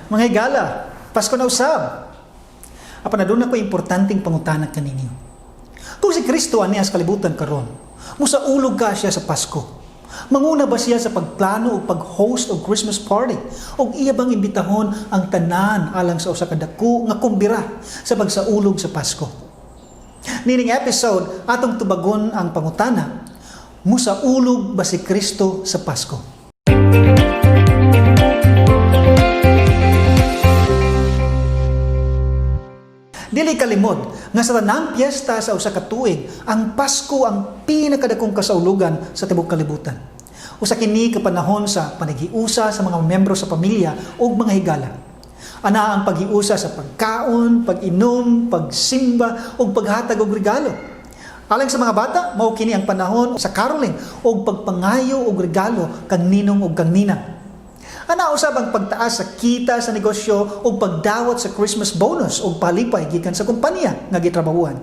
Mga higala, Pasko na usab. Apan aduna ko importanteng pangutana kaninyo. Kung si Kristo ania sa kalibutan karon, musaulog ka siya sa Pasko? Manguna ba siya sa pagplano o pag-host og Christmas party? O iya bang imbitahon ang tanan alang sa usa ka dako nga kumbira sa pagsaulog sa Pasko? Nining episode, atong tubagon ang pangutana, musaulog ba si Kristo sa Pasko? Dili kalimod nga sa tanang piyesta sa usa ka tuig, ang Pasko ang pinakadakong kasaulugan sa tibuok kalibutan. Usa kini ka panahon sa panaghiusa sa mga miyembro sa pamilya ug mga higala. Ana ang paghiusa sa pagkaon, pag-inom, pagsimba ug paghatag og regalo. Alang sa mga bata, mao kini ang panahon sa caroling ug pagpangayo og regalo kang ninong ug kang ninang. Ana usab ang pagtaas sa kita sa negosyo o pagdawat sa Christmas bonus o palipay gikan sa kumpanya nga gitrabahuan.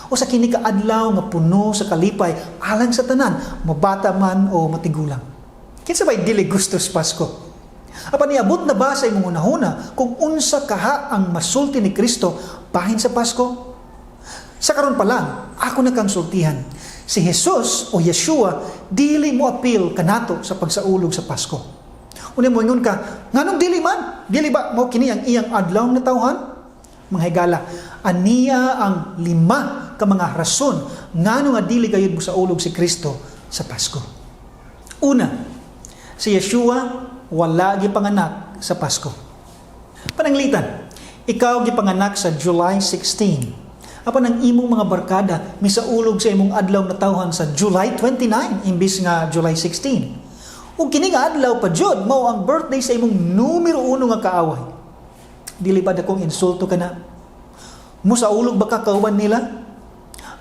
Usa kini ka adlaw nga puno sa kalipay alang sa tanan, mabata man o matigulang. Kinsa bay dili gusto sa Pasko? Apan niabot na ba sa imong hunahuna kung unsa kaha ang masulti ni Kristo bahin sa Pasko? Sa karon pa lang, ako na kang sultihan. Si Jesus o Yeshua dili mo apil kanato sa pagsaulog sa Pasko. Unya mo ingon ka, nganong dili man? Dili ba mao kini ang iyang adlaw nga tawhan? Mga higala, ania ang lima ka mga rason ngano nga dili gayud mosaulog si Kristo sa Pasko. Una, si Yeshua wala gipanganak sa Pasko. Pananglitan, ikaw gipanganak sa July 16. Apan ang imong mga barkada misaulog sa imong adlaw na tawhan sa July 29 imbis nga July 16. Ug kini nga adlaw pa jud mao ang birthday sa imong numero uno nga kaaway. Dili ba dakong insulto kana? Musaulog ba ka kauban nila?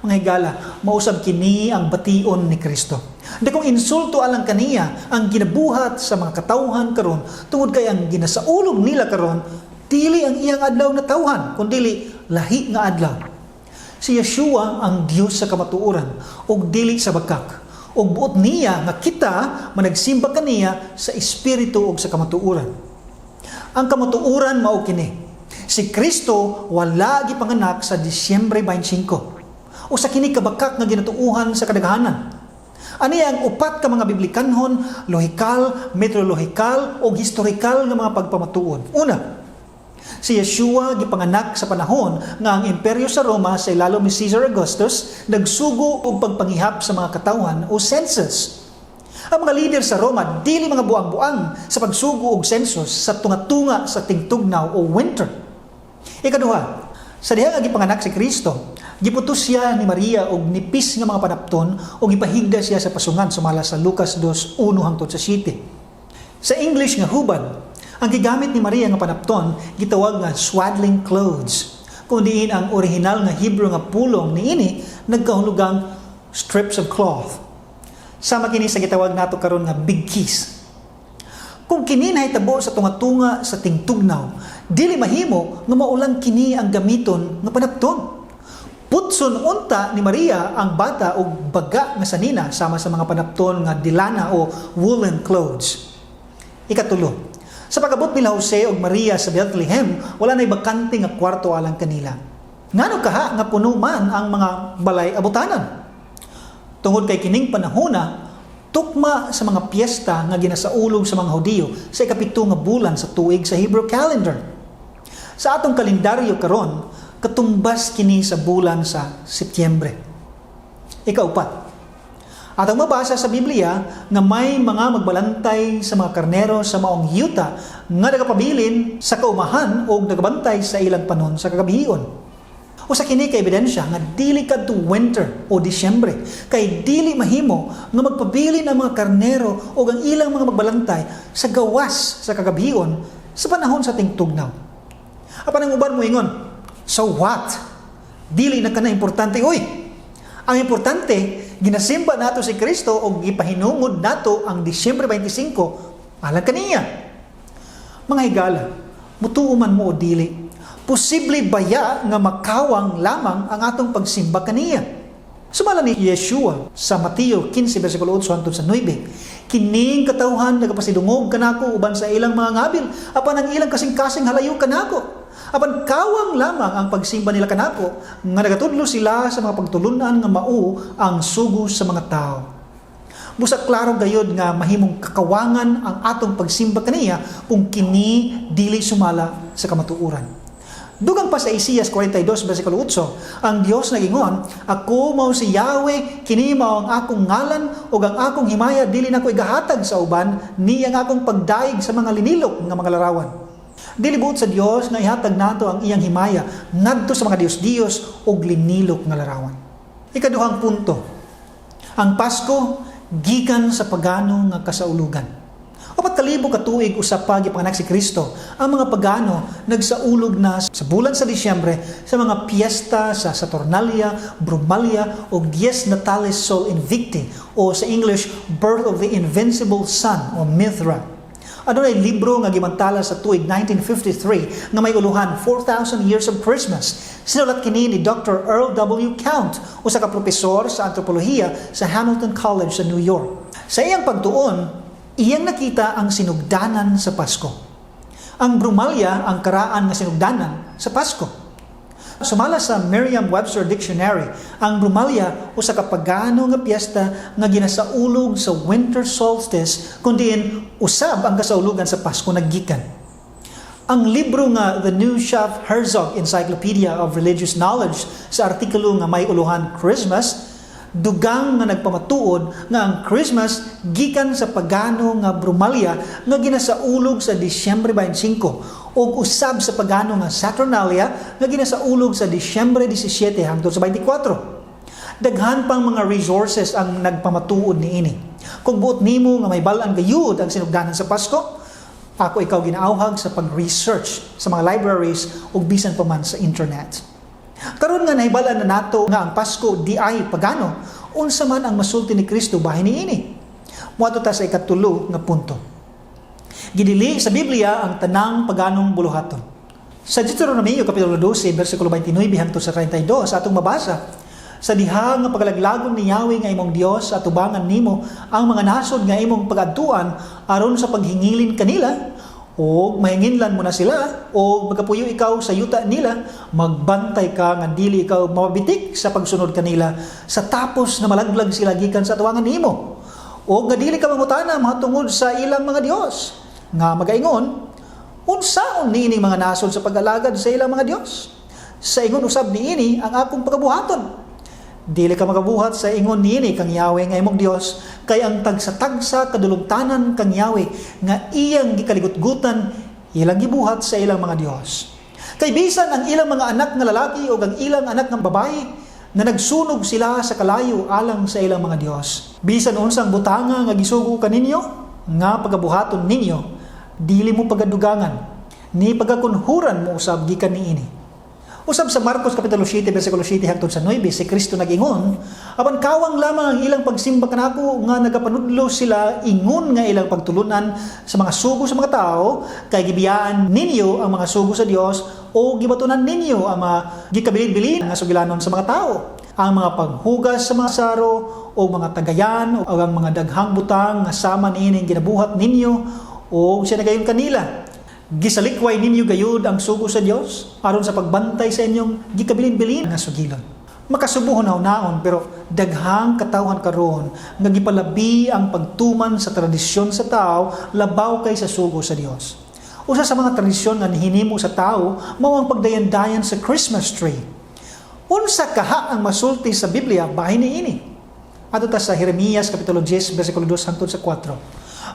Mga higala, mausab kini ang bation ni Kristo. Dakong insulto alang kaniya ang ginabuhat sa mga katawhan karon tungod kay ang ginasaulog nila karon dili ang iyang adlaw na tawhan, kundi lahi nga adlaw. Si Yeshua ang Dios sa kamatuoran ug dili sa bakak. Ug buot niya nga kita managsimba kaniya sa espiritu ug sa kamatuoran. Ang kamatuoran mao kini. Si Kristo wala gipanganak sa Disyembre 25. Usa kini kabakak nga ginatuohan sa kadaghanan. Ani ang upat ka mga biblikanhon, lohikal, meteorolohikal ug historikal nga mga pagpamatuod. Una, si Yeshua gipanganak sa panahon nga ang imperyo sa Roma sa ilalom ni Caesar Augustus nagsugo og pagpangihap sa mga katawhan o census. Ang mga leader sa Roma dili mga buang-buang sa pagsugo og census sa tunga-tunga sa tingtugnaw o winter. Ikaduha, sa diha nga gipanganak si Kristo, giputos siya ni Maria og nipis nga mga panapton ug gipahigda siya sa pasungan sumala sa Lucas 2:1 hangtod sa 7. Sa English nga hubad, ang gigamit ni Maria nga panapton gitawag nga swaddling clothes. Kung diin ang orihinal nga Hebrew nga pulong niini nagkahulugang strips of cloth. Sama kini sa gitawag nato karon nga bigkis. Kung kini nahitabo sa tunga-tunga sa tingtugnaw, dili mahimo nga maulang kini ang gamiton nga panapton. Putson unta ni Maria ang bata og baga nga sanina sama sa mga panapton nga dilana o woolen clothes. Ikatulo, sa pag-abot nila Jose ug Maria sa Bethlehem, wala na'y bakante nga kwarto alang kanila. Ngano kaha nga puno man ang mga balay abutanan? Tungod kay kining panahona, tukma sa mga piyesta nga ginasaulog sa mga Hudiyo sa ikapito nga bulan sa tuig sa Hebrew calendar. Sa atong kalendaryo karon, katumbas kini sa bulan sa Setyembre. Ikaupat, atong mabasa sa Biblia nga may mga magbalantay sa mga karnero sa maong yuta nga nagapabilin sa kaumahan o nagabantay sa ilang panon sa kagabion. Usa kini ka ebidensya nga dili kadto winter o Disyembre kay dili mahimo nga magpabilin ang mga karnero o ang ilang mga magbalantay sa gawas sa kagabion sa panahon sa tingtugnaw. Apan ang uban mo ingon, so what? Dili na kana importante oy. Ang importante, ginasimba nato si Kristo o gipahinungod nato ang Disyembre 25 alang kaniya. Mga higala, mutuo man mo o dili, posible baya nga makawang lamang ang atong pagsimba kaniya? Sumala ni Yeshua sa Mateo 15 versikulo 8 hangtod sa 9, Kining katawhan nagapasidungog kanako uban sa ilang mga ngabil, apan ang ilang kasing-kasing halayo kanako. Apan kawang lamang ang pagsimba nila kanako, nga nagatudlo sila sa mga pagtulunan nga mao ang sugo sa mga tao. Busa klaro gayod nga mahimong kakawangan ang atong pagsimba kaniya kung kini dili sumala sa kamatuoran. Dugang pa sa Isaias 42 versikulo 8, ang Dios nagingon, "Ako mao si Yahweh, kini mao ang akong ngalan ug ang akong himaya dili nako igahatag sa uban, ni ang akong pagdayeg sa mga linilok nga mga larawan." Dili buot sa Dios nga ihatag nato ang iyang himaya ngadto sa mga dios-dios ug linilok nga larawan. Ikaduhang punto, ang Pasko gikan sa pagano nga kasaulugan. 4000 ka tuig usa pa gipanganak si Kristo, ang mga pagano nagsaulog na sa bulan sa Disyembre sa mga piyesta sa Saturnalia, Brumalia o Dies Natalis Sol Invicti o sa English, Birth of the Invincible Sun o Mithra. Adunay libro nga gimantala sa tuig 1953 nga may uluhan 4,000 Years of Christmas. Sinulat kini ni Dr. Earl W. Count, usa ka propesor sa antropolohiya sa Hamilton College sa New York. Sa iyang pagtuon, iyang nakita ang sinugdanan sa Pasko. Ang Brumalia ang karaan nga sinugdanan sa Pasko. Sumala sa Merriam-Webster Dictionary, ang Brumalia usa ka pagano nga piyesta nga ginasaulog sa winter solstice kung diin usab ang kasaulugan sa Pasko naggikan. Ang libro nga The New Schaff Herzog Encyclopedia of Religious Knowledge, sa artikulo nga may uluhan Christmas, dugang nga nagpamatuod nga ang Christmas gikan sa pagano nga Brumalia nga ginasaulog sa Disyembre 25 ug usab sa pagano nga Saturnalia nga ginasaulog sa Disyembre 17 hangtod sa 24. Daghan pang mga resources ang nagpamatuod niini. Kung buot nimo nga mahibal-an gayud ang sinugdanan sa Pasko, ako ikaw ginaawhag sa pag-research sa mga libraries ug bisan pa man sa internet. Karon nga nahibal-an na nato nga ang Pasko di ay pagano, unsa man ang masulti ni Kristo bahin niini? Moadto ta sa ikatulo nga punto. Gidili sa Biblia ang tanang paganong buluhaton. Sa Deuteronomio kapitulo 12 bersikulo 29 hangtod sa 32 atong mabasa, "Sa diha nga pagalaglagon ni Yahweh nga imong Dios sa atubangan nimo ang mga nasod nga imong pagadtuan aron sa paghingilin kanila, o mahinginlan mo na sila o magapuyo ikaw sa yuta nila, magbantay ka nga dili ikaw mabitik sa pagsunod kanila sa tapos na malaglag sila gikan sa atubangan nimo, o nga dili ka mangutana mahitungod sa ilang mga dios nga magaingon, 'Unsaon niining mga nasod sa pag-alagad sa ilang mga dios? Sa ingon usab niini ang akong pagabuhaton.' Dili ka magabuhat sa ingon niini kang Yahweh nga imong Dios, kay ang tagsa-tagsa kadulumtanan kang Yahweh nga iyang gikaligutgutan ilang gibuhat sa ilang mga dios. Kay bisan ang ilang mga anak nga lalaki o ang ilang anak nga babayi na nagsunog sila sa kalayo alang sa ilang mga dios. Bisan unsang butanga nga gisugo kaninyo nga pagabuhaton ninyo, dili mo pagadugangan ni pagakunhuran mo usab gikan niini." Usab sa Marcos kapitulo 7 bersikulo 7 hangtod sa 9, si Kristo nag-ingon, "Apan kawang lamang ang ilang pagsimba kanako nga nagapanudlo sila ingon nga ilang pagtulunan sa mga sugo sa mga tao, kay gibiyaan ninyo ang mga sugo sa Dios o gibatunan ninyo ang mga gikabilin-bilin nga sugilanon sa mga tao, ang mga paghugas sa mga saro o mga tagayan o ang mga daghang butang nga sama niining ginabuhat ninyo o siya nagayon kanila.Gisalikway ninyo gayud ang sugo sa Dios aron sa pagbantay sa inyong gikabilin-bilin nga sugilon." Makasubo hunahunaon, pero daghang katawhan karon nga gipalabi ang pagtuman sa tradisyon sa tao labaw kay sa sugo sa Dios. Usa sa mga tradisyon nga nihinimo sa tao mao ang pagdayan-dayan sa Christmas tree. Unsa kaha ang masulti sa Biblia bahin niini? Adto ta sa Jeremias kapitulo 10 bersikulo 2 hangtod sa 4.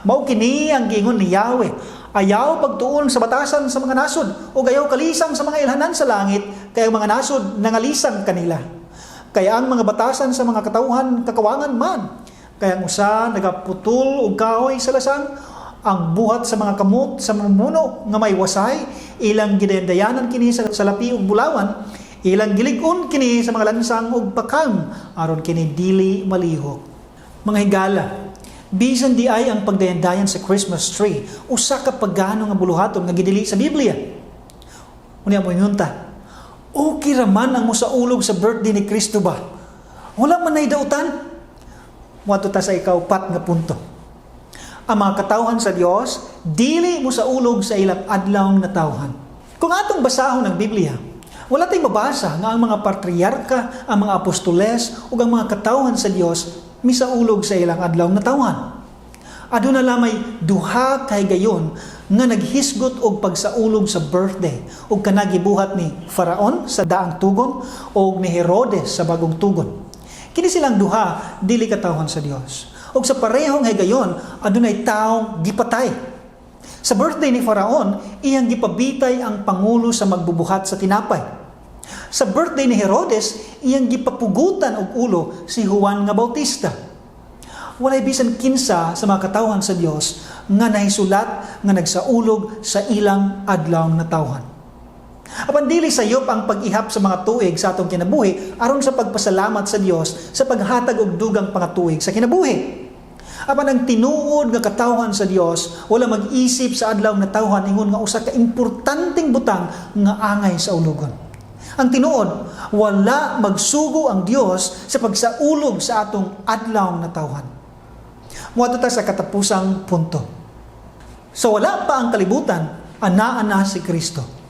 "Mao kini ang giingon ni Yahweh: Ayaw pagtuon sa batasan sa mga nasod o ayaw kalisang sa mga ilhanan sa langit, kay ang mga nasod nangalisang kanila. Kaya ang mga batasan sa mga katawhan kakawangan man. Kaya ang usa nagaputol og kahoy sa lasang, ang buhat sa mga kamot sa mamuno nga may wasay, ilang gidayandayanan kini sa salapi ug bulawan, ilang gilig-on kini sa mga lansang ug pakang aron kini dili malihok." Mga higala, bisan di ay ang pagdayandayan sa Christmas tree usa ka pagano nga buluhaton nga gidili sa Biblia. Unya mo ta, okay ra man ang mosaulog sa birthday ni Kristo ba? Wala man nay dautan. Moadto ta sa ikaupat nga punto. Ang mga katawhan sa Dios dili mosaulog sa ilang adlawng natawhan. Kung atong basahon ang Biblia, wala tayong mabasa nga ang mga patriarka, ang mga apostoles ug ang mga katawhan sa Dios misaulog sa ilang adlaw natawhan. Aduna lamay duha ka higayon nga naghisgot og pagsaulog sa birthday ug kana gibuhat ni Faraon sa Daang Tugon og ni Herodes sa Bagong Tugon. Kini silang duha dili katawhan sa Dios. Og sa parehong higayon, adunay taong gipatay. Sa birthday ni Faraon, iyang gipabitay ang pangulo sa magbubuhat sa tinapay. Sa birthday ni Herodes, iyang gipapugutan og ulo si Juan nga Bautista. Walay bisan kinsa sa mga katawhan sa Dios nga nahisulat nga nagsaulog sa ilang adlaw natawhan. Apan dili sayop ang pag-ihap sa mga tuig sa atong kinabuhi aron sa pagpasalamat sa Dios sa paghatag og dugang pangatuig sa kinabuhi. Apan ang tinuod nga katawhan sa Dios wala mag-isip sa adlaw natawhan ingon nga usa ka importanteng butang nga angay saulugon. Ang tinuod, wala magsugo ang Dios sa pagsaulog sa atong adlaw natawhan. Muadto ta sa katapusang punto. So wala pa ang kalibutan, anaa na si Kristo.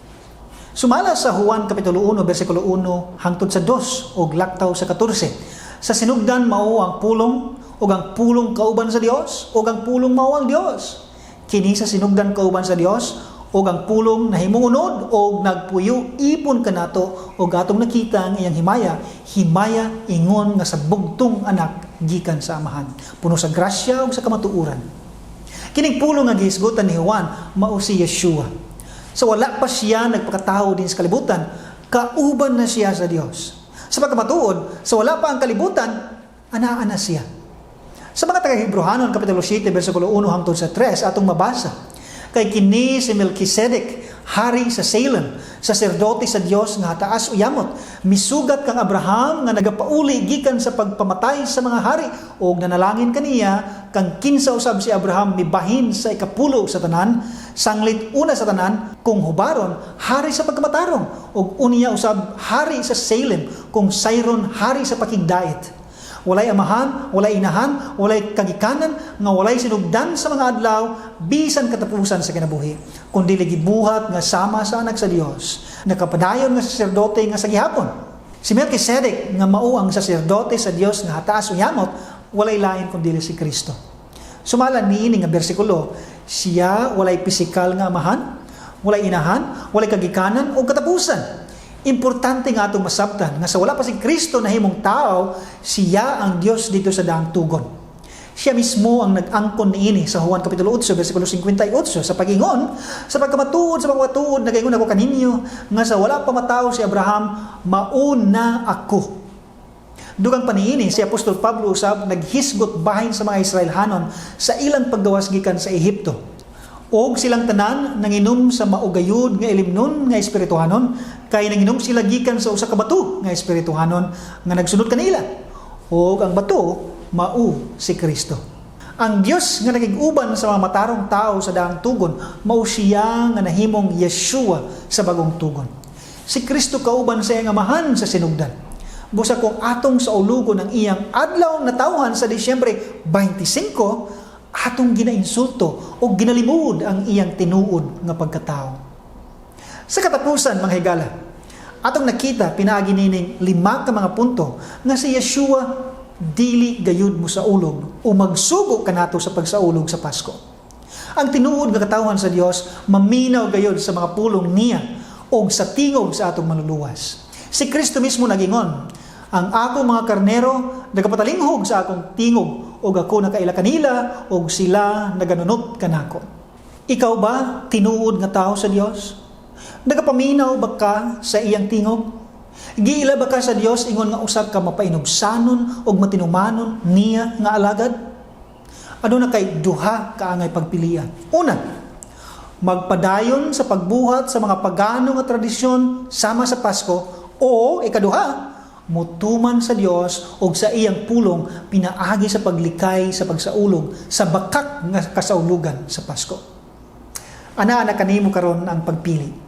Sumala sa Juan Kapitulo 1, versikulo 1 hangtod sa 2 ug laktaw sa 14. Sa sinugdan mao ang Pulong, ug ang Pulong kauban sa Dios, ug ang Pulong mao ang Dios. Kini sa sinugdan kauban sa Dios, ug ang Pulong nahimong unod og nagpuyo ipon kanato, ug atong nakita ang iyang himaya, himaya ingon nga sa bugtong anak gikan sa Amahan, puno sa grasya ug sa kamatuoran. Kining Pulong nga gihisgutan ni Juan mao si Yeshua. Sa wala pa siya nagpakatawo dinhi sa kalibutan, kauban na siya sa Dios. Sa pagkamatuod, sa wala pa ang kalibutan, anaa na siya. Sa mga taga-Hebrohanon, Kapitulo 7, versikulo 1 hangtod sa 3, atong mabasa, "Kay kini si Melchizedek, hari sa Salem, saserdote sa Dios nga taas ug yamot, misugat kang Abraham nga nagapauli gikan sa pagpamatay sa mga hari, og nanalangin kaniya, kang kinsa usab si Abraham mibahin sa ikapulo sa tanan, sanglit una sa tanan, kung hubaron, hari sa pagkamatarong, ug unya usab hari sa Salem, kung sayron, hari sa pakigdait. Walay amahan, walay inahan, walay kagikanan, nga walay sinugdan sa mga adlaw, bisan katapusan sa kinabuhi, kundi gibuhat nga sama sa Anak sa Dios, nakapadayon nga saserdote nga sa gihapon." Si Melchizedek nga mao ang saserdote sa Dios nga taas ug yamot, walay lain kundi si Kristo. Sumala niini nga bersikulo, siya walay pisikal nga amahan, walay inahan, walay kagikanan o katapusan. Importante nga atong masabtan nga sa wala pa si Kristo nahimong tao, siya ang Dios dito sa Daang Tugon. Siya mismo ang nag-angkon niini sa Juan Kapitulo 8, versikulo 58 sa pag-ingon, "Sa pagkamatuod, sa pagkamatuod, nagaingon ako kaninyo nga sa wala pa matawo si Abraham, mauna ako." Dugang pa niini, si Apostol Pablo usab naghisgot bahin sa mga Israelhanon sa ilang paggawas gikan sa Ehipto. "Og silang tanan nanginom sa mao gayud nga ilimnon nga espirituhanon, kay nanginom sila gikan sa usa ka bato nga espirituhanon nga nagsunod kanila. Og ang bato mao si Kristo." Ang Dios nga nakig-uban sa mga matarong tao sa Daang Tugon, mao siya nga nahimong Yeshua sa Bagong Tugon. Si Kristo kauban sa iyang Amahan sa sinugdan. Busa kung atong saulugon ang iyang adlaw natawhan sa Disyembre 25, atong ginainsulto o ginalimod ang iyang tinuod nga pagkatao. Sa katapusan, mga higala, atong nakita pinaagi nining lima ka mga punto nga si Yeshua dili gayud mosaulog o magsugo kanato sa pagsaulog sa Pasko. Ang tinuod nga katawhan sa Dios maminaw gayud sa mga pulong niya o sa tingog sa atong Manluluwas. Si Kristo mismo nagingon, "Ang akong mga karnero nagapatalinghog sa akong tingog, ug ako nakaila kanila ug sila naganunot kanako." Ikaw ba, tinuod nga tao sa Dios? Nagapaminaw ba ka sa iyang tingog? Giila ba ka sa Dios ingon nga usa ka mapainubsanon ug matinumanon niya nga alagad? Aduna kay duha ka angay pagpilian. Una, magpadayon sa pagbuhat sa mga pagano nga tradisyon sama sa Pasko, o ikaduha, mutuman sa Dios og sa iyang pulong pinaagi sa paglikay sa pagsaulog sa bakak nga kasaulugan sa Pasko. Anaa na kanimo karon ang pagpili.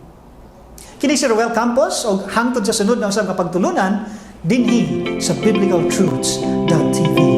Kini si Roel Campos og hangtod sa sunod na usab nga pagtulunan dinhi sa biblicaltruths.tv.